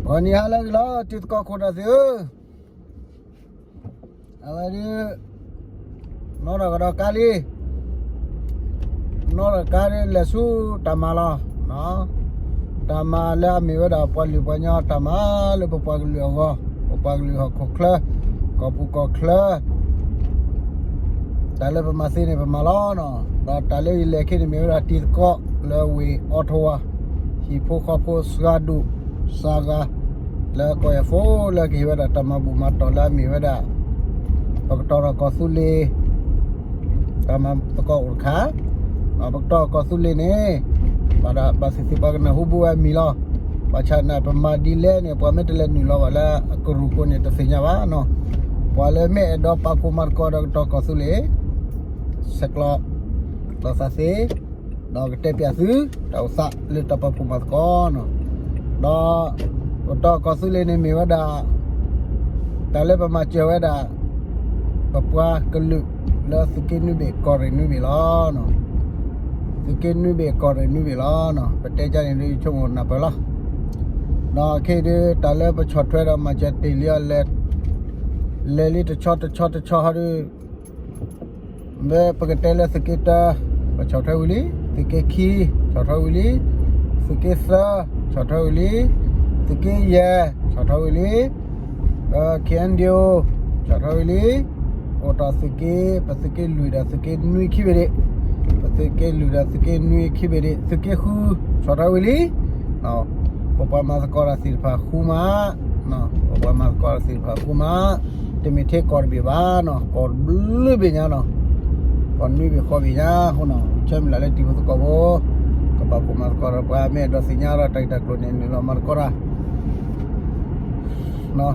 ဂီၤနံၤဟါလၢအဂ့ၤလီၤ တံၤသကိးခိၣ်နၢ်သ့ၣ်ဧၢ, အဝဲဒၣ် နီၢ်ဒီးကဒီးကါလံ, နီၢ်ဒီးကါဒ်လဲၤဆူတၢ်မၤလီၤ. တၢ်မၤလၢအမ့ၢ်ဝဲဒၣ်ပှၤလုၢ်ပှၤကညီတၢ်မၤလၢပပှၤကလုာ်အဂီၢ်, ပပှၤကလုာ်ဟီၣ်ခိၣ်ချၢ, ကီၢ်ပူၤကီၢ်ချၢ တၢ်လၢပမၤသ့န့ၣ်ပမၤလီၤ. ဒီးတၢ်လၢယလဲၤခဲန့ၣ်မ့ၢ်ဝဲဒၣ်တံၤသကိးလၢဝ့ၢ်အီထဝါ, ဟံၣ်ဖိဃီဖိစှၤဒိၣ်စှၤဂၤ လၢကီၢ်အံၤဖိလၢကဟ့ၣ်ဝဲဒၣ်တၢ်မၤဘူၣ်မၤတီၢ်လၢအမ့ၢ်ဝဲဒၣ် ပကတီၢ်ထီၣ်ကီၢ်သူလ့ၤ တၢ်မၤသကိးအိၣ်တခါ, ပကတီၢ်ထီၣ်ကီၢ်သူလ့ၤန့ၣ် ဘၣ်ဒၣ်ဘၣ်သ့ၣ်သ့ၣ်ပှၤကနၢ်ဟူဘၣ်ဝဲအမံၤလီၤ. ဘၣ်ဆၣ်န့ၣ် ပမၤဒ်လဲၣ်န့ၣ် ပှၤမ့ၢ်တလဲၤနုာ်လီၤဘၣ်လၢအကရူၢ်ကိန့ၣ် တသ့ၣ်ညါဘၣ်နီၤ. ပှၤလၢမ့ၢ်အဲၣ်ဒိးပာ်ဖှိၣ်မၤသကိးဒီးကတီၢ်ကီၢ်သူလ့ၤ ဆဲးကျိး လီၤသးသ့, ဒီးကတဲပၠးသု တၢ်အိၣ်သးလၢတၢ်ပာ်ဖှိၣ်မၤသကိးနီၤ. ဒီး ပတီၢ်ကီၢ်သူလ့ၤန့ၣ်မ့ၢ်ဝဲဒၣ် တၢ်လၢပမၤစၢၤဝဲဒၣ် ပပှၤကလုာ်လၢသုးက့နွံဘ့ၣ်ကီၢ်ရ့ၣ်နွံဘ့ၣ်လီၤ. သုးက့နွံဘ့ၣ်ကီၢ်ရ့ၣ်နွံဘ့ၣ်လီၤ. ပတဲကန့ၣ်ဒ်ဆိကမိၣ်နၢ်ပၢၢ်လီၤ. ဒီးခဲအံၤဒ်တၢ်လၢပဆီၣ်ထွဲဒီးမၤစၢၤတ့ၢ်လံအီၤ လဲၤလံတဆီတဆီတဆီဟီဒ် မ့ၢ်ပကတဲလၢသုးက့တၢ ပဆီၣ်ထွဲဝံၤလံ, သုးက့ခံ ဆီၣ်ထွဲဝံၤလံ, သုးက့သၢ ဆီၣ်ထွဲဝံၤလံ, သုးက့ယဲၢ် ဆီၣ်ထွဲဝံၤလံ, ပ ခ့ၣ်အဲၣ်ဒံၣ်အိၣ် ဆီၣ်ထွဲဝံၤလံ, အိၣ်ဒီးသုးက့ ပသုးက့လွံၢ်ဒီးသုးက့နွံခံဘ့ၣ်ဒ့ၣ်, ပသုးက့လွံၢ်ဒီးသုးက့နွံခံဘ့ၣ်ဒ့ၣ်, သုးက့ဃု ဆီၣ်ထွဲဝံၤလံ ပပှၤမၤသကိးတၢ်သ့ၣ်တဖၣ်ဃုမး, ပပှၤမၤသကိးတၢ်သ့ၣ်တဖၣ်ဃုမး, တမ့ၢ်ထဲကီၢ်တဘ့ၣ်ဘၣ်နီၤ, ကီၢ်ဘျုးဘ့ၣ်ညါနီၤ, ကီၢ်နွံဘ့ၣ်ဃိးဘ့ၣ်ညါအဃိနီၤ, ဆၢမုၢ်လၢ်လၢတံၤဖိသကိးဖိ ကပာ်ဖှိၣ်မၤသကိးဒီးပှၤမ့ၢ်အဲၣ်ဒိးသ့ၣ်ညါဒီးတၢ်ဂ့ၢ်တၢ်ကျိၤန့ၣ် နုာ်လီၤမၤသကိးတၢ်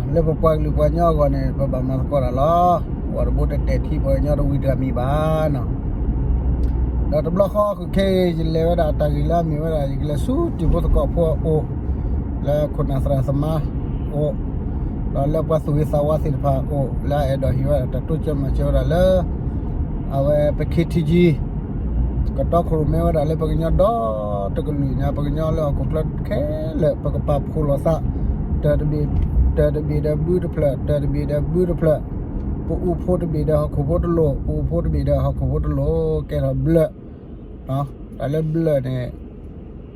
လၢပပှၤကလုာ်ပှၤကညီအဂီၢ်န့ၣ် ပဘၣ်မၤသကိးတၢ်လီၤ. ပှၤတဘိတတဲာ်ထံ ပှၤကညီတဝံၤတၢ်မံၤဘၣ်နီၤ. ဒီးတဘျီဃီဃုာ်ခဲအံၤ ယလဲၤဝဲဒၣ်တၢ်ဂ့ၢ်လၢအမ့ၢ်ဝဲဒၣ် ယကလဲၤဆူတံၤဖိသကိးဖိအအိၣ်, လၢခိၣ်နၢ်သရၣ်သမါအိၣ်, ဒီးလၢပှၤသူၣ်ဂ့ၤသးဝါသ့ၣ်တဖၣ်အအိၣ် လၢအအဲၣ်ဒိးဟ့ၣ်ဝဲဒၣ်တၢ်တိစၢၤမၤစၢၤဝဲဒၣ်လၢ အဝဲပ ခ့ထံကံ ကတီခိၣ်ရိၣ်မဲဝဲဒၣ်လၢပကညီဒီတကလုာ်ညါ ပကညီလၢဟီၣ်ခိၣ်ချၢခဲလၢာ် ပကပာ်ဖှိၣ်လိာ်သး တၢ်တဘ့ၣ်, တၢ်တဘ့ၣ်ဒီးဘုတဖျၢၣ်, တၢ်တဘ့ၣ်ဒီးဘုတဖျၢၣ်, ပအူဖိတဘ့ၣ်ဒီးဟီၣ်ခိၣ်ဖိတလိၣ်, ပအူဖိတဘ့ၣ်ဒီးဟီၣ်ခိၣ်ဖိတလိၣ်, ကဲထီၣ်ဘျၢၣ်, တၢ်လၢဘျၢၣ်န့ၣ်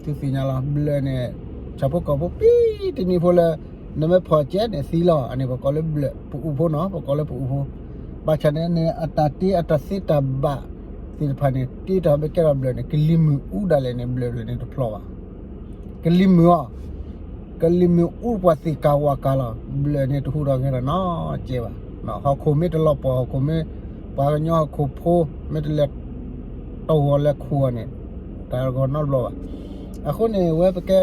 သုသ့ၣ်ညါလီၤ, ဘျၢၣ်န့ၣ် ဆၣ်ဖိကီၢ်ဖိပံတနံၤဖိလၢ နမ့ၢ်ဖီၣ်ကဲန့ၣ်သံလီၤ, အန့ၣ်ပကိးလၢဘျၢၣ်, ပအူဖိနီၤ, ပကိးလၢပအူဖိ, ဘၣ်ဆၣ်န့ၣ်န့ၣ် အတၢ်တ့အတၢ်သ့တၢ်ဘၣ်သ့ၣ်တဖၣ်န့ၣ် တ့တၢ်ဘၣ်ကဲထီၣ်ဘျၢၣ်န့ၣ် ကလံၤမုၢ်အူဒၣ်လဲာ်န့ၣ် ဘျၢၣ်ဘျၢၣ်န့ၣ်တဖျိးဘၣ်, ကလံၤမုၢ်အီၤ, ကလံၤမုၢ်အူပှၤသ့ၣ်ကၤဝၣ်ကၤလီၤ, ဘျၢၣ်န့ၣ်တဟူးထီၣ်ဂဲၤထီၣ်နီတစဲးဘၣ်, ဟီၣ်ခိၣ်မ့ၢ်တလီၤပှီၢ်, ဟီၣ်ခိၣ်မ့ၢ် ပှၤကညီဟီၣ်ခိၣ်ဖိ မ့ၢ်တလဲၤ တဂီၤလဲၤခိၣ်အီၤန့ၣ် တၢ်ဂီၤနီတဘျီဘၣ်. အဃိန့ၣ် ဝဲပကဲ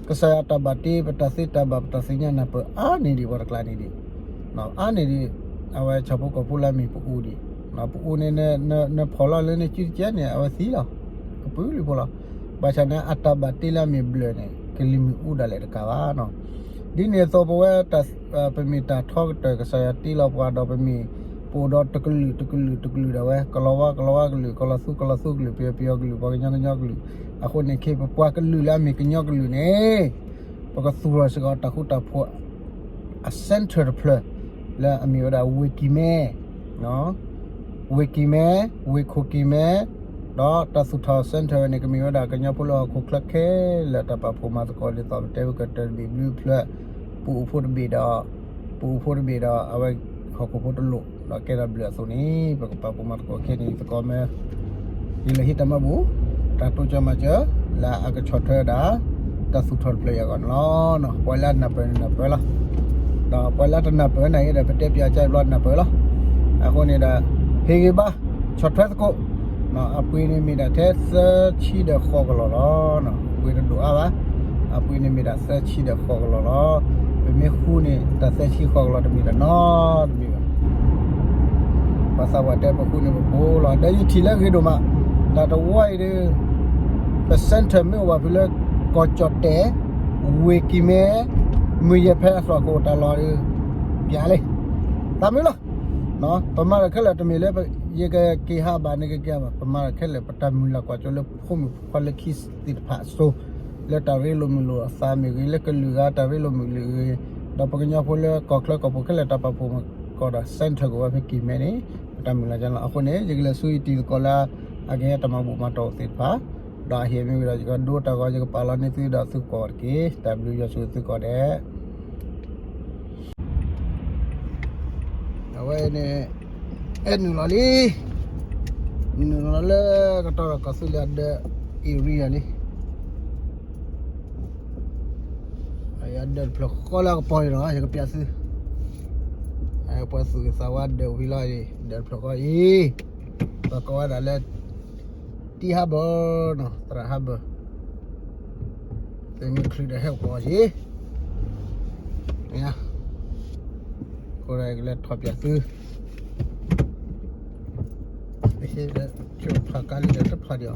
ကစၢ်ယွၤတၢ်ဘၣ်တ့ ပတၢ်သ့တၢ်ဘၣ် ပတၢ်သ့ၣ်ညါနၢ်ပၢၢ်အါန့ၢ်ဒံးပှၤတကျါန့ၣ်ဒံး, အါန့ၢ်ဒံး အဝဲဆၣ်ဖိကီၢ်ဖိလၢအမ့ၢ်ပအူဒံး, ပအူန့ၣ် နဖီၣ်လီၤလၢနစုတကဲန့ၣ် အဝဲသံလီၤ, ကပုာ်လုၢ်ဖိလီၤ. ဘၣ်ဆၣ်န့ၣ် အတၢ်ဘၣ်တ့လၢအမ့ၢ်ဘျၢၣ်န့ၣ် ကလံၤမုၢ်အူဒၣ်လဲာ်တကးဘၣ်နီၤ. ဒ်န့ၣ်အသိး ပဝဲ ပမ့ၢ်တၢ်ထီကတၢၢ် ကစၢ်ယွၤတ့လီၤပှၤဒီး ပမ့ၢ်ပအိၣ်ဒီးတကလုာ်တကလုာ်တကလုာ်ဒၣ်ဝဲ ကလီၤဝါကလီၤဝါကလုာ်, ကလီၤသူကလီၤသူကလုာ်, ပယီၤပယီၤကလုာ်, ပှၤကညီကညီကလုာ်. အဃိန့ၣ် ခဲအံၤပပှၤကလုာ်လၢအမ့ၢ်ကညီကလုာ်န့ၣ် ပကသူၣ်ထီၣ်စ့ၢ်ကီးတၢ်ဃူတၢ်ဖိး အ center တဖျၢၣ် လၢအမ့ၢ်ဝဲဒၣ် ဝ့ၢ်ကံၤမဲ, ဝ့ၢ်ကံၤမဲ, ဝ့ၢ်ခိၣ်ကံၤမဲ, ဒီးတၢ်သူၣ်ထီၣ် center န့ၣ် ကမ့ၢ်ဝဲဒၣ်ကညီဖိလၢဟီၣ်ခိၣ်ချၢခဲလၢာ် တၢ်ပာ်ဖှိၣ်မၤသကိးဒ်သိး ပတဲဝဲကတၢၢ်တဘ့ၣ်ဘျုးဖျၢၣ်, ပအူဖိတဘ့ၣ်ဒီး, ပအူဖိတဘ့ၣ်ဒီး အဝဲဟီၣ်ခိၣ်ဖိတလိၣ် ဒီးကဲထီၣ်ဘျၢၣ်အသိးန့ၣ် ပကပာ်ဖှိၣ်မၤသကိးခဲန့ၣ် သကိးမၢ ယလဲၤဟံးတၢ်မၤဘူၣ် တၢ်တိစၢၤမၤစၢၤ လၢအကဆီၣ်ထွဲဝဲဒၣ် တၢ်သူၣ်ထီၣ်တဖျၢၣ်အံၤအဂီၢ်န့ၣ်လီၤ. ပှၤလၢအနၢ်ပၢၢ်န့ၣ်နၢ်ပၢၢ်လီၤ. ဒီးပှၤလၢတနၢ်ပၢၢ်နာ်က့ဒီး ပတဲပၠးကါအံၤဘျီနၢ်ပၢၢ်လီၤ. အဃိန့ၣ်ဒီး ဟ့ၣ်ဂံၢ်ဘါ ဆီၣ်ထွဲသကိး အပှ့ၤန့ၣ်မ့ၢ်ဒၣ်ထဲသၢဆံဒီးဃိးကလီၢ်လီၤ. အပှ့ၤတဒိၣ်အါဘၣ်. အပှ့ၤန့ၣ်မ့ၢ်ဒၣ်သၢဆံဒီးဃိးကလီၢ်လီၤ. ပမ့ၢ်ဃူန့ၣ် တၢ်သၢဆံဃိးကလီၢ်တမ့ၢ်တၢ်နီတမံၤဘၣ်. ပှၤသးပှၢ်တဲပဃူန့ၣ်ပဘိလီၤ. ဒီးယထံၣ်လၢဂ့ၤဒိၣ်မး တၢ်တဝီအံၤဒီး ပ center မ့ၢ်အိၣ်ဘၣ်ဖဲလၢ ကီၢ်ကၠီၣ်တဲၣ်, ဝ့ၢ်ကံၤမဲ, မုၢ်ယဲၢ်ဖဲအသွၣ်ခိၣ်တၢ်လီၢ်ဒီး ပၠးလံ သးမုာ်လီၤ. ပမၤတၢ်ခဲလၢာ်တမ့ၢ်လၢ ယကက့ၤဟးဘၣ်န့ၣ်ကက့ၤဟးဘၣ်, ပမၤတၢ်ခဲလၢာ် ပတၢ်မုၢ်လၢ်ကွၢ်စိလၢဖိမုၣ်ဖိခွါလၢခံသ့ၣ်တဖၣ်အစိၤ လၢတၢ်ရ့လိာ်မုာ်လိာ်အသးမ့ၢ်ဂ့ၤ, လၢကလုာ်ဂၤတၢ်ရ့လိာ်မုာ်လိာ်ဂ့ၤ, ဒီးပကညီဖိလၢကီၢ်ချၢကီၢ်ပူၤခဲလၢာ်တၢ်ပာ်ဖှိၣ်မ့ၢ်ကီးဒီး center ကီးဝဲဖဲကံၢ်မဲန့ၣ် ပတၢ်မုၢ်လၢ်ကလီၤ. အဃိန့ၣ် ယကလဲၤဆူယတံၤသကိးလၢ အကဟဲတၢ်မၤဘူၣ်မၤတီၢ်သ့ၣ်တဖၣ်, ဒီးအဟ့ၣ်မ့ၢ်ဝံၤဒီး ယကဒိတၢ်ဂီၤ ယကပာ်လီၤန့ၢ်သုဒီးသုကိးတက့ၢ်. တၢ်ဘျုးယွၤဆိၣ်ဂ့ၤသုကိးဂၤဒဲး အဝဲန့ၣ် အဲၣ်နုာ်လီၤလံ, နုာ်လီၤလၢကတီၢ်ဒီးကီၢ်သူလ့ၤအဒၢး area လံ. အဒၢးတဖျၢၣ်ဃီလၢအကပီၤအံၤဒီး ယကပျးသု, ပှၤသူၣ်က့ၤသးဝါဒၢးဝံၤလီၤအံၤ ဒၢးတဖျၢၣ်ဃီအံၤ, ပှၤကိးဝဲဒၣ်လၢ တံဟးဘၢၣ်နီၤ, သရၣ်ဟးဘၢၣ်, သုမ့ၢ်ချုးဒီးဟဲကပီၤက့ၤ အဃိဒီးကလဲၤထီၣ်ပၠးသု, ဖးကါလံဒီးတဖးဒံးအီၤ,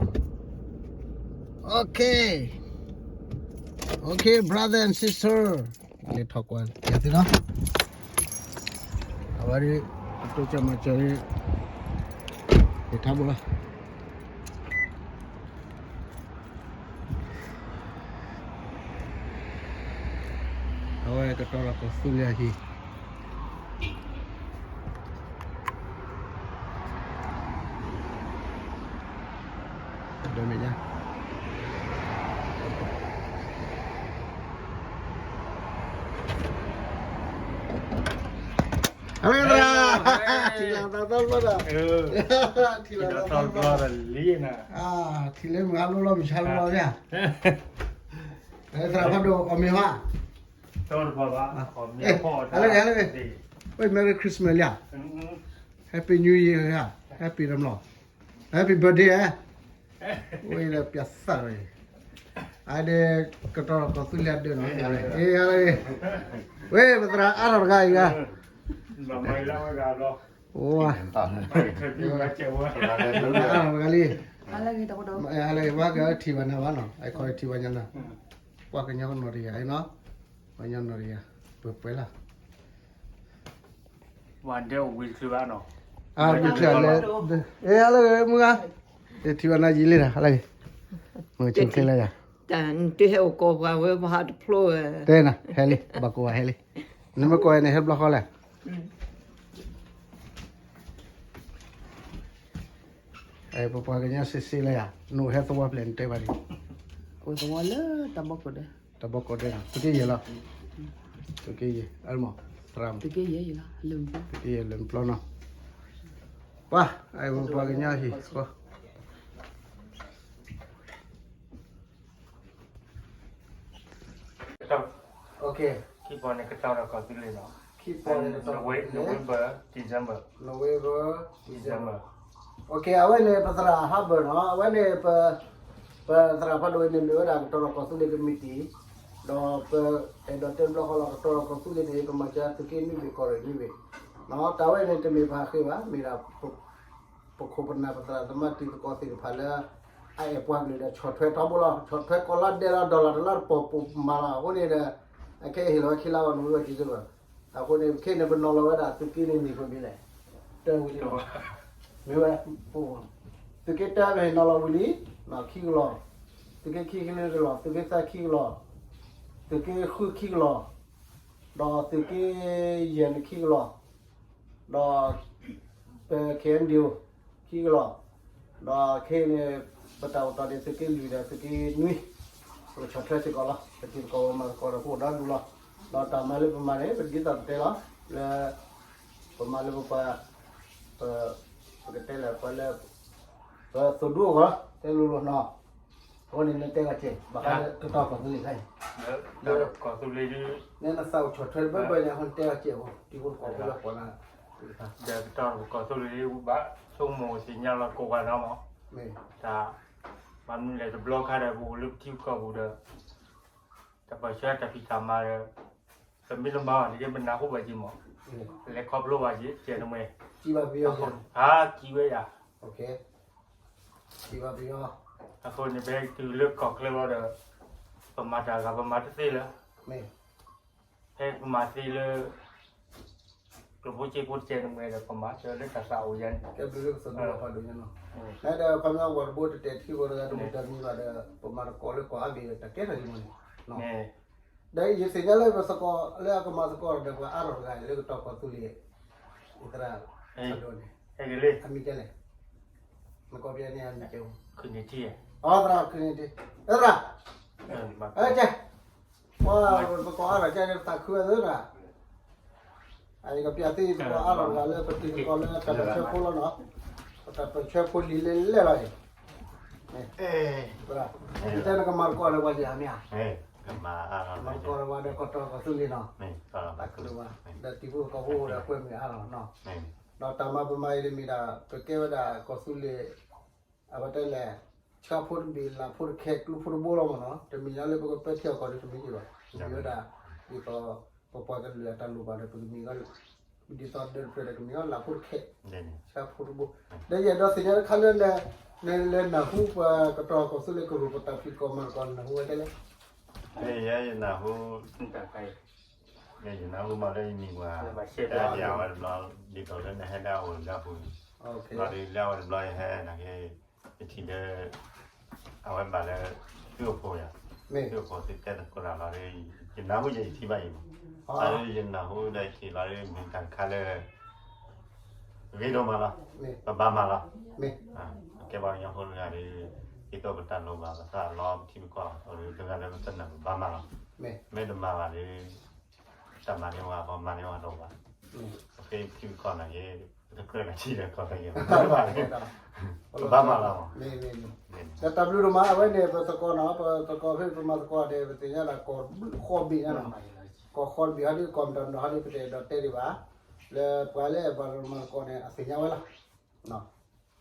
okay, okay, brother and sister, လဲၤထီၣ်ကွၢ်ပၠးသုနီၤ, အဝဲဒ် အတိစၢၤမၤစၢၤဒ် ယထးဘိလီၤ. အဝဲကတီၢ်ဒီးကီၢ်သူလ့ၤအဟံၣ်, ဒီးမဲာ်ညါ အဝဲသရၣ်, ထံၣ်လီၤသးသီဘျီဒီး, ထံၣ်လီၤသးသီဘျီဒီးလံ, ထံၣ်လၢမုၢ်ဟါဘျီလီၤ မုၢ်ဆါဘျီလီၤ, သရၣ်ဖးဒိၣ်အီၣ်မ့ၤဟါ, ဟဲလၢဂ့ၤဟဲလၢဂ့ၤ, ဝဲ Merry Christmas လံ, Happy New Year လံ, Happy တမျီၢ်, Happy birthday ဧါ, ဝဲလၢပျးသၣ်ဝဲ, အဒဲကတီၢ်ဒီးကီၢ်သူလ့ၤအဒၢးနီၤ, ဝဲပသရၣ်အါထီၣ်တဂၤအံၤဂၤ, အိၣ်, အါထီၣ်တဂၤလံ, ဟဲလၢဂ့ၤ ဘၣ်ကထံၣ်ဘၣ်နၤဘၣ်နီၤ, အခီထံၣ်ဘၣ်ညါနၤ, ပှၤကညီကနီၤတယၤနီၤ, ပှၤကညီနီၤတယၤ, ပှဲၤပှဲၤလီၤ. ဝဲဒၣ်ဝံၤတချုးဘၣ်နီၤ, ဝံၤတချုးလၢ, အဲ ဟဲလၢဂ့ၤ မုၢ်ဂၤ, ယထံၣ်ဘၣ်နၤယံာ်လံတၢ် ဟဲလၢဂ့ၤ, မုၢ်ဆ့ၣ်ချ့လၢယၤ, တၢ်နတဟဲအိၣ်ကိးပှၤဝဲ ပဟးတဖျိဝဲ, တဲနၤ ဟဲလံ ဘၣ်ကိးဝဲဟဲလံ, နမ့ၢ်ကိးဝဲန့ၣ် ဟဲဘျီဃီလဲၣ်. ပပှၤကညီစ့စ့လၢယၤ, နအိၣ်ဟဲသဝီဖျဲၣ်နတဲဘၣ်ဒံး, အိၣ်သဝီလၢတၢ်ဘီကိးဒဲး, တၢ်ဘီကိးဒဲးနီၤ, သုးက့ယဲၢ်လီၤ, သုးက့ယဲၢ်, အမ့ၢ်, သုးက့ယဲၢ်, သုးက့ယဲၢ်လၢနပျီနီၤ, ပှၤ, ပပှၤကညီဟံၣ်, ခံပီန့ၣ်ကတီၢ်ဒီးကီၢ်သူလ့ၤနီၤ, ခံပီန့ၣ်ကတီၢ်, November, December, November, December, အဝဲန့ၣ် ပသရၣ်ဟးဘၢၣ်နီၤ, အဝဲန့ၣ် ပသရၣ်ဖးဒိၣ်အံၤန့ၣ် မ့ၢ်ဝဲဒၣ်ကတီၢ်ဒီးကီၢ်သူလ့ၤကမံးတံာ်, ဒီးပအဲၣ်ဒိးတဲဘျီဃီလီၤ ကတီၢ်ဒီးကီၢ်သူလ့ၤန့ၣ် ပမၤစၢၤသုးက့နွံဘ့ၣ်ကီၢ်ရ့ၣ်နွံဘ့ၣ်, တၢ်ဝဲန့ၣ်တမ့ၢ်ပဟးဃ့ဘၣ်, မ့ၢ်ဒၣ် ပခိၣ်ပနၢ်ပသရၣ်သမါတံၤသကိးသ့ၣ်တဖၣ်လၢ အအဲၣ်ပှၤကလုာ်ဒီးဆီၣ်ထွဲထီဘိလီၤ, ဆီၣ်ထွဲကိးလါဒဲးလီၤ ဒီးလီၤတလါတပီၢ်ပူၤမးလီၤ, အဃိန့ၣ်ဒီး အခဲအံၤဟ့ၣ်လီၤဝဲခံလါဘၣ် နဝံၤဝဲခံဆၢဘၣ်, အဃိန့ၣ် ခဲအံၤန့ၣ် ပနီၤလီၤဝဲဒၣ်သုးက့န့ၣ်နံၣ်ပမံၤလဲၣ်, တၢဝံၤလံ, မ့ၢ်ဝဲ, သုးက့တၢမ့ၢ်နီၤလီၤဝံၤလံ, ခံကလီၢ်, သုးက့ခံကလီၢ်, သုးက့သၢခံကလီၢ်, သုးက့ဃုခံကလီၢ်, ဒီးသုးက့ယဲၢ်န့ၣ်ခံကလီၢ်, ဒီး ပ ခဲအံၤဒံး ခံကလီၢ်, ဒီးခဲအံၤန့ၣ် ပတၢ်အိၣ်တီၢ်န့ၣ် သုးက့လွံၢ်ဒီးသုးက့နွံ, ပကဆီၣ်ထွဲစ့ၢ်ကီးလီၤ, ပတံၤသကိးပမၤသကိးဒီးပအိၣ်ဒီဒူၣ်လီၤ, ဒီးတၢ်မၤလၢပမၤန့ၣ် ပဒ်သိးပတဲလီၤ, လၢ ပမၤလၢပပှၤ ပ ပကတဲလၢပှၤလၢ ပသိၣ်ဒူအဂီၢ် တဲလိၤလိၤနီၤ, အဃိန့ၣ် နတဲဂၤကဲ ဘၣ်ဃးလၢကတီၢ်ကီၢ်သူလ့ၤခါအံၤ, ကတီၢ်ကီၢ်သူလ့ၤဒ် နနသးအိၣ်ဆီၣ်ထွဲတဘၢဘၢန့ၣ် အဃိန့ၣ်တဲဂၤကဲအဂီၢ် တံၤဖိသကိးဖိလၢပှၤလၢ ဒီးကတီၢ်ကီၢ်သူလ့ၤ ဘၣ်ဆိကမိၣ်သ့ၣ်ညါလီၤကိးဂၤနီၤမး, တၢ် ဘၣ်မနုၤလဲၣ်တဘျီခါဒီးပအိၣ်လၢပထံပကီၢ်ပူၤဒီး တၢ်ပၢဆှၢတၢ်ဖံးတၢ်မၤဒီး ပမ့ၢ်တမၤဘၣ်န့ၣ် ပနၢ်ဟူဘၣ်က့ၤမး, လဲၤခီဖျိဘၣ်က့ၤ ကဲနမဲာ်, ဟးကံးဝဲယၤ, အဃိန့ၣ် ဖဲတုၤလၢကီၢ်ချၢလီၤဒီး ပမၤတၢ်ဂၤပမၤတသ့လၢ ဖဲပမၤသ့လၢ ပ ကျိဖိစ့ဖိတကဲနမ့ၢ်ဒီး ပမၤစၢၤလၢတၢ်သးအိၣ်ယၤန့ၣ် ကဲဘျုးလၢကသးဒိၣ်ဖးဒိၣ်ညါနီၤ, လၢဒီးခီပညီဝဲတဘိတတဲာ်ထံၣ်ဘိတဂၤတမုၢ်တမံၤဘၣ်ဒီး ပမၤသကိးလၢကိးအါဘ့ၣ်တၢ်ကဲထီၣ်ယံၤမးန့ၣ်, ဒီးယသ့ၣ်ညါလၢပသကိးလၢအကမၤသကိးဒီးပှၤအါထီၣ်တဂၤလၢကတီၢ်ကီၢ်သူလ့ၤ အံသရၣ် အမံၤကဲလဲၣ်, နကီၢ်ပယဲန့ၣ်အမံၤကဲ, အသရၣ်ခုန့ၣ်တ့, အသရၣ်, ကဲ, ပှၤသကိးအါထီၣ်ကဲန့ၣ် ပသးခုဝဲသၢတဂၤ ယကပျးသ့ၣ်သကိးအါထီၣ်တဂၤလၢပတံၤသကိးလၢတၢ်ပၢၢ်ဆၢဖိလီၤနီၤ, ပတၢ်ပၢၢ်ဆၢဖိလံၤလဲၣ်လဲၣ်လီၤအံၤ, တဲနကမၤသကိးလၢပှၤယၤမ့ၢ်ဧါ, မၤသကိးလၢပှၤဒီးကတီၢ်ကီၢ်သူလ့ၤနီၤ, တၢ်ကလုၢ်ဝဲ, ဒီးတံၤဖိသကိးဖိအိၣ်ဒီးကွဲမုာ်အါထီၣ်နီၤ, ဒီးတၢ်မၤပမၤအံၤတမံၤဒၣ် ပကဲဝဲဒၣ်ကီၢ်သူလ့ၤ အဝဲတဲလဲၣ်, ဆှါဖိတဘ့ၣ် လၢ်ဖိတခဲ ကျူဖိတဘိလီၤမ့ၢ်နီၤ, တမ့ၢ်ညါလၢပကပၢထံအီၣ်ကီၢ်ဒီးတမ့ၢ်ယံၤဘၣ်, မ့ၢ်ဝဲဒၣ် ဒ်သိး ပပှၤကလုာ်အတၢ်လိၣ်ဘၣ်ဒီး ပကမံၤ ဒ်သိးဒၢးတဖျၢၣ်ဒီးကမ့ၢ်လၢ်ဖိတခဲ, ဆှါဖိတဘိ, ဒီးယအဲၣ်ဒိးသ့ၣ်ညါတခါလၢ နလဲၤနၢ်ဟူပှၤကတီၢ်ကီၢ်သူလ့ၤကရူၢ်ပတၢ်ဖံးသကိးမၤသကိးနၢ်ဟူဝဲတဲလဲၣ်, ယနၢ်ဟူ ယနၢ်ဟူမးလၢယမံၤပှၤ တၢ်ယၤဝဲတဘျီ ဒ်သိးလၢနဟဲဒၣ်အိၣ်လၢအပူၤ, လီၤဒုးလၢအဝဲတဘျီယဟဲနာ်က့ ယထံၣ်လၢ အဝဲဘၣ်လၢ သုးအိၣ်ဖှိၣ်ယၤ, သုးအိၣ်ဖှိၣ်သုတဲသကိးတၢ်လီၤဒီး ယနၢ်ဟူယဲယထံၣ်ဘၣ်အံၤမး, အါလၢယနၢ်ဟူဒီးယထံၣ်လီၤဒီး မ့ၢ်တၢ်တခါလၢ ဂ့ၤဒိၣ်မးလီၤ, ပဘၣ်မၤလီၤ, ကဲပှၤကညီဖိတဂၤဒီး ဒ်သိးပတၢ်လိၣ်ဘၣ်ပသးလီၤ ပထံပကီၢ် တဂၤလၢပတနၢ်ပဘၣ်မၤလီၤ, မ့ၢ်တမၤဘၣ်ဒီး တၢ်မၤန့ၢ်ဝဲပမၤန့ၢ်ဝဲတအိၣ်ဘၣ်, ပဃ့ပထံပကီၢ်နာ်က့ ပတကြၢးတၢ်ထံၣ်ဒီးကီၢ်တၢ်ယဲၢ်ဘၣ်, ပဘၣ်မၤလီၤ, ဒီးတၢ်ဘျုးဒိၣ်မး အဝဲန့ၣ် ပသကိးနီၤ ပသကိးဖဲပမၤသကိးဒီး ပသ့ၣ်ညါဒၣ်ကီၢ်ဃီဘ့ၣ်ညါနီၤ, ကီၢ်ဃီတဘ့ၣ်ဟီဒ် ကီၢ်မတၤမတၤဟီဒ် ပတအဲၣ်ဒိးတဲဒံးဘၣ်, လၢပှၤလၢအဲၣ်ဘၣ်ဒိးမၤသကိးန့ၣ် အသ့ၣ်ညါဝဲလီၤ,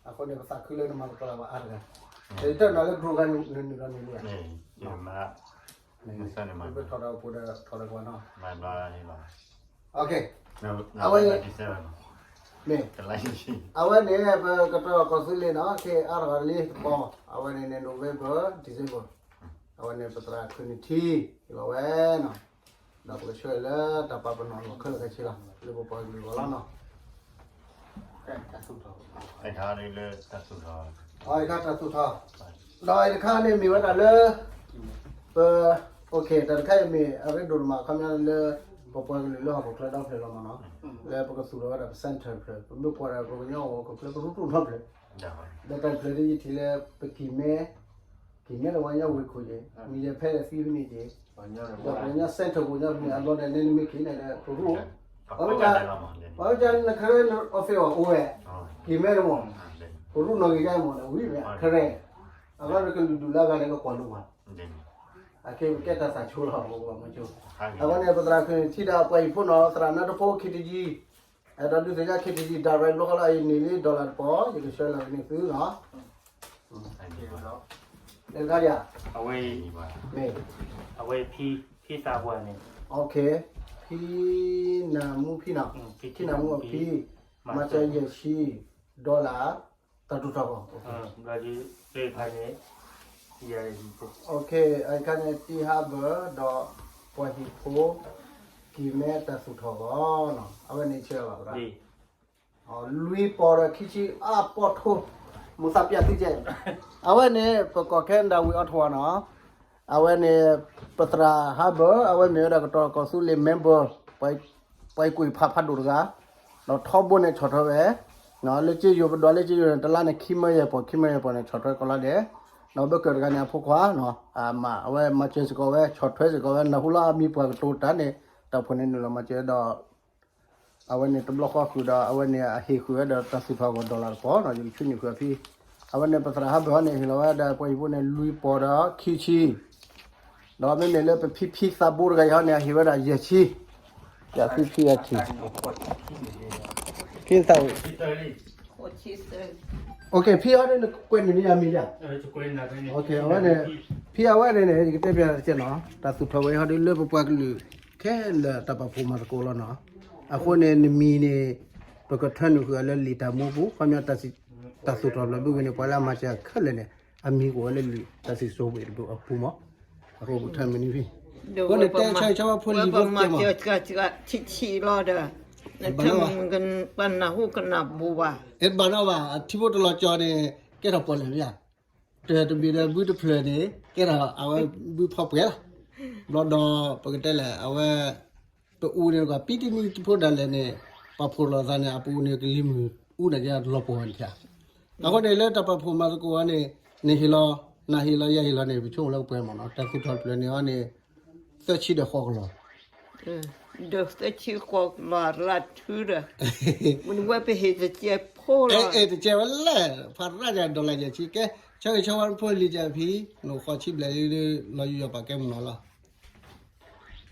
အဃိန့ၣ် ပသးခုလၢနမၤသကိးလၢပှၤအါတဂၤ, တၢ်နၤလၢ group ဂၤန့ၣ် နုာ်လီၤနုာ်လီၤ, ပထီၣ်ဒီးပူၤဒီးထီၣ်ဒီးပှၤနီၤ, အဝဲ မ့ၢ် အဝဲန့ၣ် ပကတီၢ်ကီၢ်သူလ့ၤနီၤ ခဲအါထီၣ်လံတကီၢ်, အဝဲန့ၣ်န့ၣ် November December, အဝဲန့ၣ်ပသရၣ်ခုနစ်ထံ လီၤဝဲနီၤ, ဒီးပကဆှၢလၢတၢ်ပာ်ပနီၣ်လီၤခဲလၢာ်ခဲဆ့လီၤ လၢပပှၤကလုာ်အဂီၢ်လီၤနီၤ, တခါတၢ်သူၣ်ထီၣ်, တခါတၢ်သူၣ်ထီၣ်, ဒီးတခါန့ၣ်မ့ၢ်ဝဲဒၣ်လၢ ပ တၢ်တခါအံၤမ့ၢ်အရ့ဒိၣ်တမး ခီပညီလၢ ပပှၤကလုာ်လၢဟီၣ်ခိၣ်ချၢဒီဖျၢၣ်လီၤမးနီၤ, လၢပကသူၣ်ထီၣ်ဝဲဒၣ်ပ center တဖျၢၣ် ပမ့ၢ်ကွၢ်ဒီးပှၤကညီဟီၣ်ခိၣ်ချၢကရူၢ်တရူၢ်နီတဖျၢၣ်, ဒီးတၢ်တဖျၢၣ်ဒ်ယထံၣ်လၢ ပကံၢ်မဲ ကံၢ်မဲဒီးပှၤကညီဝ့ၢ်ခိၣ်က့ၤ မ့ၢ်ယဖဲဒီးသံဖဲန့ၣ်က့ၤ, ဒီးပှၤကညီ center ပှၤကညီဖဲန့ၣ်အဘျီဒီး နဲနမ့ၢ်က့ၤန့ၣ်ဒီးကရူၢ်, အဝဲဒၣ်နကရၢ office အိၣ်ဝဲ, ကံၢ်မဲတမ့ၢ်, ကရူၢ်နီၣ်ဂံၢ်ဒၣ်မ့ၢ်ဒီးဝံၤဝဲ ခရဲ, အဘျီဒီးကလုာ်ဒူၣ်လၢအဂၤန့ၣ်ကကွၢ်လိဘၣ် အခဲပကဲတၢ်သးဆိလီၤ ပမၤဆိ, အဃိန့ၣ် ပသရၣ်ခုနစ်ထံဒီးပှၤဟံၣ်ဖိနီၤ သရၣ်နၢတဖိ ခံတယံၤ, အဲၣ်ဒိးဒုးသ့ၣ်ညါ ခံတယံၤ direct ဘျီဃီလၢအအံၤန့ၣ်လံ dollar တပီၤ ယကဆှၢလီၤကန့ၢ်သုနီၤ, တခါယၤ, မ့ၢ်, အဝဲဖံ, ဖံသးပှၢ်န့ၣ်, ဖံနၢမူဖံနီၤ, ဖံနၢမူအဖံ, မၤစၢၤယဲၢ်ဆံ, dollar တၢ်သူၣ်ထီၣ်ဘၣ်, အခါန့ၣ် တံၤဟးဘၢၣ်ဒီး ပှၤဟံၣ်ဖိ ကံၢ်မဲတၢ်သူၣ်ထီၣ်ဘၣ်နီၤ အဝဲန့ၣ်ဆၢဘၣ်သရၣ်, လွံၢ်ပီၢ်ဒီးခံဆံအါပီၢ်ထိ, မူသးပျၢ်သံကဲ, အဝဲန့ၣ် ပကီၢ်ခဲနဒၤဝံၤအီထဝီနီၤ အဝဲန့ၣ် ပသရၣ်ဟးဘၢၣ် အဝဲမ့ၢ်ဝဲဒၣ်ကတီၢ်ကီၢ်သူလ့ၤ member, ပှၤကွံာ်ဖးဖးဒိၣ်တဂၤ, ဒီးထီဘိန့ၣ်ဆီၣ်ထွဲဝဲ, လၢက့ယိၤပဒွးလၢက့ယိၤန့ၣ် တလါန့ၣ် ခံမၢယဲၢ်ပီၢ် ခံမၢယဲၢ်ပီၢ်န့ၣ် ဆီၣ်ထွဲကီးလီၤဒဲး, ဒီးဘၢၣ်ကၢၢ်တဂၤန့ၣ် အဖိခွါ, အဝဲမၤစၢၤစ့ၢ်ကီးဝဲ ဆီၣ်ထွဲစ့ၢ်ကီးဝဲ နၢ်ဟူလၢအမံၤပှၢ်ကတိၤတၢ်န့ၣ် တၢ်ဖိန့ၣ်နုာ်လီၤမၤစၢၤဒီး အဝဲန့ၣ်တဘျီဃီဃုာ်ဒီး အဝဲန့ၣ်အဟ့ၣ်ဃုာ်ဝဲဒီးတၢ်သူၣ်ထီၣ်ဂီၤ dollar တပီၤနီၤ ယကဆူန့ၢ်ဃုာ်အဖံ, အဝဲန့ၣ်ပသရၣ်ဟးဘၢၣ်ဟီန့ၣ် ဟ့ၣ်လီၤဝဲဒၣ်ပှၤဟံၣ်ဖိန့ၣ် လွံၢ်ပီၢ်ဒီးခံဆံ, ဒီးမ့မ့ၢ်လၢပဖံဖံသးဘိတဂၤအံၤဟီန့ၣ် အဟ့ၣ်ဝဲဒၣ်ယဲၢ်ဆံ, ယဖံဖံအထံၣ်, OK ဖံဟီန့ၣ်နကွဲးန့ၢ်န့ၢ်အမံၤယါ, အဝဲန့ၣ်, ဖံအဝဲန့ၣ်န့ၣ် ယကတဲပျးတကဲနီၤ တၢ်သူၣ်ထီၣ်ဝဲဟီဒ်လၢပပှၤကလုာ် ခဲလၢာ်တၢ်ပာ်ဖှိၣ်မၤသကိးလီၤနီၤ, အဃိန့ၣ်နမံၤန့ၣ် ပကထၢနုာ်ဃုာ်အီၤလၢလံာ်တၢ်မူပူၤ ခီပညီ တၢ်သူၣ်ထီၣ်ဖျၢၣ်ဘုဝဲန့ၣ် ပှၤလၢအမၤစၢၤခဲလၢာ်န့ၣ် အမံၤကအိၣ်ဝဲလၢလံာ်တၢ်စံၣ်စိၤဝ့ၢ်တဘ့ၣ်အပူၤမး, အဃိပကထၢမံၤန့ၣ်ဖံ, အဃိန့ၣ်တဲဆၢဆၢဝဲဖိလံၤဖိတကဲမး, ဆံးဆံးလီၤဒီး, ပနၢ်ဟူကနၣ်ဘိဘၣ်, အဲ တဘၣ်နီဘၣ်, အထံဖိတလီၤကၠီန့ၣ် ကဲထီၣ်ပီၣ်လဲၣ်မ့ၢ်ဧါ, တမ့ၢ်ဒီးဘုတဖျၢၣ်န့ၣ် ကဲထီၣ်အဝဲဘုဖီပှဲၤလီၤ. ဘျီဒီးပကတဲလဲၣ် အဝဲ ပအူန့ၣ် ပှၤပံတနံၣ်တဖိဒၣ်လဲာ်န့ၣ် ပှၤဖိးလိာ်သးန့ၣ် အပူၤန့ၣ်ကလံၤမုၢ်အူန့ၣ်ကလီၤပှီၢ်န့ၣ်ဧါ. အဃိန့ၣ်လၢတၢ်ပာ်ဖှိၣ်မၤသကိးအီၤန့ၣ် နဟ့ၣ်လီၤ နဟ့ၣ်လီၤ ယဟ့ၣ်လီၤန့ၣ် ပဆိကမိၣ်လၢကပှဲၤမ့ၢ်နီၤ, တၢ်သူၣ်ထီၣ်တဖျၢၣ်န့ၣ်အီၤန့ၣ် သၢဆံဒီးဃိးကလီၤ ဒီးသၢဆံဃိးကလီၤရၢ်ထုဒီး, မ့ၢ်နဝဲပဟ့ၣ်တကဲးဖိလီၤ, အဲ တကဲးဝဲလဲၣ်, ဖးရၢ်ယၤဒီးလၢယဲၢ်ဆံကဲ, ဆၢဂ့ၤဆၢဝါဖိလံၤကဲဖံ, နဃိးဆံဘျဲၣ်လံ လီၤယူးယီၣ်ပာ်ကဲမ့ၢ်နီၤလီၤ.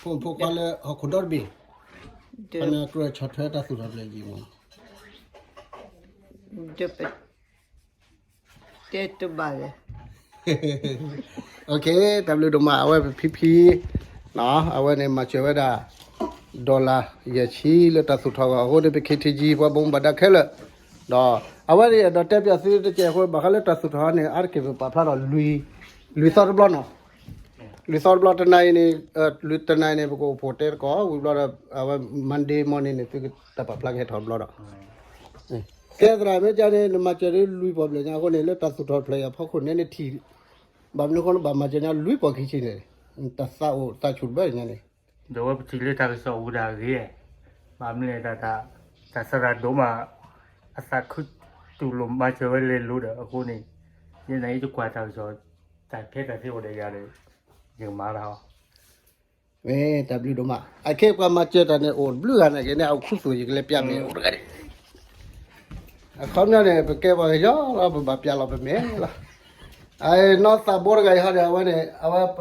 ဖိမုၣ်ဖိခွါလၢဟီၣ်ခိၣ်ဒီတဘ့ၣ်, ဒီး ပှၤန့ၣ်ကြၢးဆီၣ်ထွဲတၢ်သူၣ်ထီၣ်တဖျၢၣ်ယံၤမ့ၢ်နီၤ, ဒီးပ တဲတဘၣ်လဲၣ်. တၢ်ဘျုးဒိၣ်မး အဝဲပဖံဖံ, အဝဲန့ၣ်မၤစၢၤဝဲဒၣ် dollar ယဲၢ်ဆံလၢတၢ်သူၣ်ထီၣ်အဂီၢ်, အဃိန့ၣ် ပ K T G ပှၤဘၣ်မူဘၣ်ဒါခဲလၢာ်, ဒီးအဝဲန့ၣ်အဲၣ်ဒိးတဲပၠးသုတကဲးအဃိ ဘၣ်ဃးလၢတၢ်သူၣ်ထီၣ်န့ၣ် အါတက့ၢ်ပပာ်ဖျါထီၣ် လွံၢ်သီတဘျီနီၤ, လွံၢ်သီတဘျီ တနၤအံၤန့ၣ်, တနၤအံၤန့ၣ် ပကအိၣ်ဖှိၣ်တဲသကိး ဝံၤဘျီဒီး အဝဲ Monday morning န့ၣ် သုတၢ်ပာ်ဖျါကဟဲထီၣ်တဘျီဒီး ကဲသရၣ်မ့ၢ်ကန့ၣ် နမၤစၢၤဒ်လွံၢ်ပီၣ်ဘျဲၣ်ညါအဃိန့ၣ် လၢတၢ်သူၣ်ထီၣ်တဖျၢၣ်အံၤအဖီခိၣ်န့ၣ် နထံၣ်, ဘၣ်မနုၤအဃိန့ၣ် ဘၣ်မၤစၢၤညါလွံၢ်ပီၣ်ခံဆံန့ၣ်, တၢ်သးအိၣ်သးဆူၣ်တဘၢညါန့ၣ်, ဒီးဝဲပထံၣ်လၢတၢ်ကစီၣ်အိၣ်ဒၣ်ဂ့ၤ, ဘၣ်မနုၤလဲၣ်တၢ်, တၢ်သရၣ်ဒိၣ်မး အသးခုတူၢ်လိာ်မၤစၢၤဝဲလဲၤလိၤဒီးအဃိန့ၣ်, ယဲန့ၣ်ယတကွၢ်တၢ်ကစီၣ်, တၢ်ခဲတၢ်သ့အိၣ်ဒီးယၤဒီး, ယကမၤလီၤ မ့ၢ်တၢ်ဘျုးဒိၣ်မး အခဲပှၤမၤစၢၤတၢ်န့ၣ် အိၣ်တဘျုးဂၤန့ၣ်က့ၤန့ၣ် အခိၣ်သူၣ်ယကလဲၤပျးမ့ၢ်အိၣ်တဂၤန့ၣ်, အခီပညီန့ၣ် ပကဲပှၤကညီလီၤ ပဘၣ်ပျးလီၤပမဲာ်လီၤ, အနီၢ်သးဘိတဂၤအံၤဟီဒီး အဝဲန့ၣ် အဝဲ ပ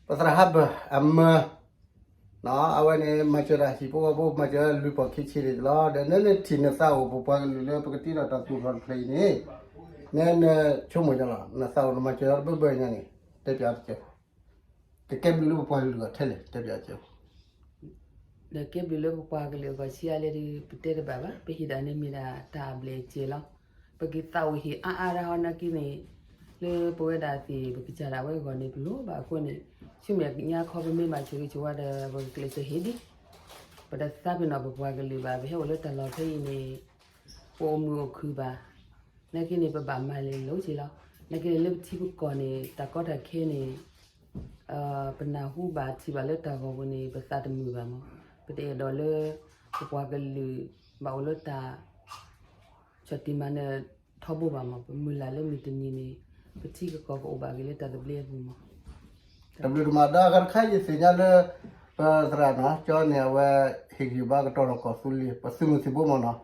သရၣ်ဟးဘၢၣ်အမၢ, အဝဲန့ၣ် မၤစၢၤတၢ်ဟံၣ်ဖိဃီဖိ မၤစၢၤလွံၢ်ပီၢ်ခံဆံန့ၣ်လီၤ, ဒီးနဲနထံၣ်နသးအိၣ်ပပှၤကလုာ်လၢပကတ့ထီၣ်တၢ်သူၣ်ထီၣ်တဖျၢၣ်အံၤန့ၣ်, နဲနဆိကမိၣ်ညါလီၤ နသးအိၣ်နမၤစၢၤတဘၢဘၢညါန့ၣ်, တဲပၠးတကဲး ကကဲဘျုးလၢပပှၤကလုာ်အဂီၢ်ထဲလဲၣ် တဲပၠးတကဲး, ဒီးကဲဘျုးလၢပပှၤကလုာ်အဂီၢ်ဆံးအါလဲၣ်ဒီး ပတဲတဘၣ်ဘၣ် ပဟ့ၣ်ဒၣ်န့ၣ်မ့ၢ်ဒၣ်တၢ်အဘျဲၣ်အစဲးလီၤ, ပကသးအိၣ်ဟ့ၣ်အါအါဒၣ်ဟီနာ်က့န့ၣ်, လၢပဝဲဒၣ်သ့ၣ် ပကစၢ်ဒၣ်ဝဲအဂီၢ်န့ၣ် ပလိၣ်ဘၣ်အဃိန့ၣ်, ဆူမဲာ်ညါခီပမ့ၢ်ဘၣ်ဆိၣ်ဂ့ၤဆိၣ်ဝါဒီး ပကကျဲးစၢးဟ့ၣ်ဒံး, ပတသးပ့ၤနီၣ်ပပှၤကလုာ်ဘၣ် ပဟဲအိၣ်လၢတၢ်လီၢ်ဖဲအံၤန့ၣ်, ပအိၣ်မုာ်အိၣ်ခုၣ်ဘၣ် နာ်က့န့ၣ် ပဘၣ်မၤလဲၤလိၤက့ၤလီၤ. နာ်က့န့ၣ် လၢပထံပကီၢ်န့ၣ် တၢ်ကီတၢ်ခဲန့ၣ် ပနၢ်ဟူဘၣ်ထံၣ်ဘၣ်လၢတၢ်ဂီၤပူၤန့ၣ် ပသးတမုာ်ဘၣ်မး. ပတအဲၣ်ဒိးလၢ ပပှၤကလုာ် ဘၣ်အိၣ်လၢတၢ် ဆီၣ်တံၢ်မၤနၢၤထီဘိဘၣ်မး. ပမုၢ်လၢ်လၢမုၢ်တနံၤန့ၣ် ပထံပကီၢ်ကအိၣ်ဘၣ်က့ၤလၢတၢ်သဘျ့အပူၤမး. တၢ်ဘျုးဒိၣ်မး ဒီးအဂၤတခါယသ့ၣ်ညါလၢ ပသရၣ်နီၤ ကၠီန့ၣ် အဝဲ ဟ့ၣ်ဂံၢ်ဘါကတီၤထီၣ်ကီၢ်သူလ့ၤ ပသုးမုၢ်သံၣ်ဘိမးနီၤ.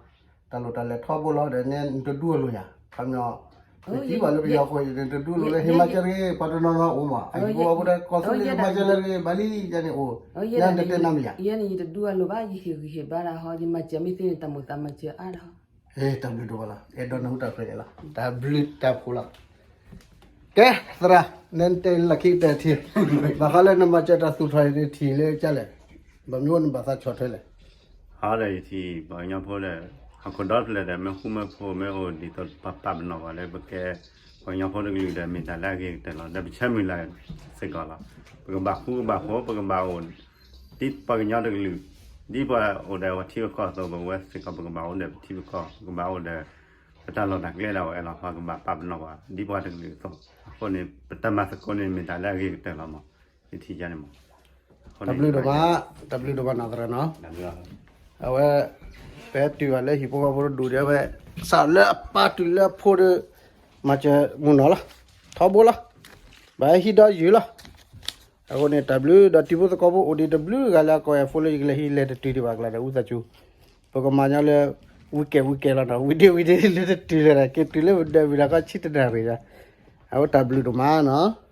တၢ်လိၣ်တၢ်လဲၤထီဘိလီၤ ဒီးနဲနတဒူအလိၤယၤ ခီပညီ နထံၣ်ဘၣ်လၢပယီၤဃိ နတဒူလိၤလၢဟ့ၣ်မၤစၢၤတဂ့ၤ ပှၤတနီၤနီၤအိၣ်မး အဟံၣ်ဖိဃီဖိဒီး ကီၢ်သူလ့ၤမၤစၢၤလၢတဂ့ၤ ဘၣ်လံယၤန့ၣ်အိၣ် ယၤန့ၣ်ယတဒူအလိၤဘၣ် ယဟ့ၣ်ဂံၢ်ဟ့ၣ်ဘါတၢ်ဟီ ယမၤစၢၤမ့ၢ်သ့န့ၣ် တၢ်မိၣ်သးမၤစၢၤအါထီၣ် တၢ်ဘျုးဒိၣ်မးလီၤ အဲၣ်ဒိးနၢ်ဟူတၢ်ဖျါန့ၣ်လီၤ တၢ်ဘျုးတၢ်ဖှိၣ်လီၤ. ကဲ သရၣ် နဲနတဲလၢခံကတၢၢ်ထံၣ် ဘၣ်ဃးလၢနမၤစၢၤတၢ်သူၣ်ထီၣ်အံၤန့ၣ်ထံၣ်လၢကလဲၣ် ဘၣ်မနုၤနဘၣ်သးဆီၣ်ထွဲလဲၣ်. ဟီဒီးယထံၣ်ပှၤကညီဖိဒီး ဟီၣ်ခိၣ်ဒီတဖျၢၣ်ဒီး မ့ၢ်ဃူမ့ၢ်ဖိးမ့ၢ်အိၣ်ဒ်သိးပပာ်ပနီၣ်ပှၤလၢပကဲ ပှၤကညီဖိတကလုာ်ဒီး မ့ၢ်တၢ်လၢအဂ့ၤကတၢၢ်လီၤ. ဒီးပဆၢမုၢ်လၢ်စ့ၢ်ကီးလီၤ. ပကဘၣ်ဃူကဘၣ်ဖိး ပကဘၣ်အိၣ် ဒ်ပှၤကညီတကလုာ် ဒ်ပှၤအိၣ်ဒီးပထံပကီၢ်အသိး ပဝဲစ့ၢ်ကီး ပကဘၣ်အိၣ်ဒီးပထံပကီၢ် ပကဘၣ်အိၣ်ဒီး ပတၢ်လီၢ်တၢ်ကျဲဒၣ်ဝဲလီၤ. ပှၤကဘၣ်ပာ်ပနီၣ်ပှၤ ဒ်ပှၤတကလုာ်အသိး အဃိန့ၣ် ပတၢ်မၤသကိးန့ၣ် မ့ၢ်တၢ်လၢအဂ့ၤကတၢၢ်လီၤမး ယထံၣ်ယါန့ၣ်မး တၢ်ဘျုးဒိၣ်မး တၢ်ဘျုးဒိၣ်မးနီၢ်သရၣ်နီၤ အဝဲ ပဟဲတုၤဘၣ်လၢဟံၣ်ဖိဃီဖိတဒူၣ်ဒီး အဝဲ စးလၢအပၢ်တုၤလၢအဖိဒီး မၤစၢၤမုၢ်နီၢ်လီၤ ထီဘိလီၤ ဘၣ်ဟံးဒီးယုၢ်လီၤ အဃိန့ၣ် တၢ်ဘျုးဒီးတံၤဖိသကိးဖိအိၣ်ဒံးတဘျုးဂၤလၢအကိးယၤဖိလၢယကလဲၤဟံးလဲၤတတုၤဒံးဘၣ်ကျါဒီး ဝံသးစူၤ ပကမၤညီလၢ weekend weekend လီၤနီၤ weekday weekday လၢတတုၤလၢၤဒီး က့ၤတုၤလၢပဒၢးဝံၤဒီးကီၢ်ဆံတနၣ်ရံၣ်ဒီး အဝဲတၢ်ဘျုးဒိၣ်မးနီၤ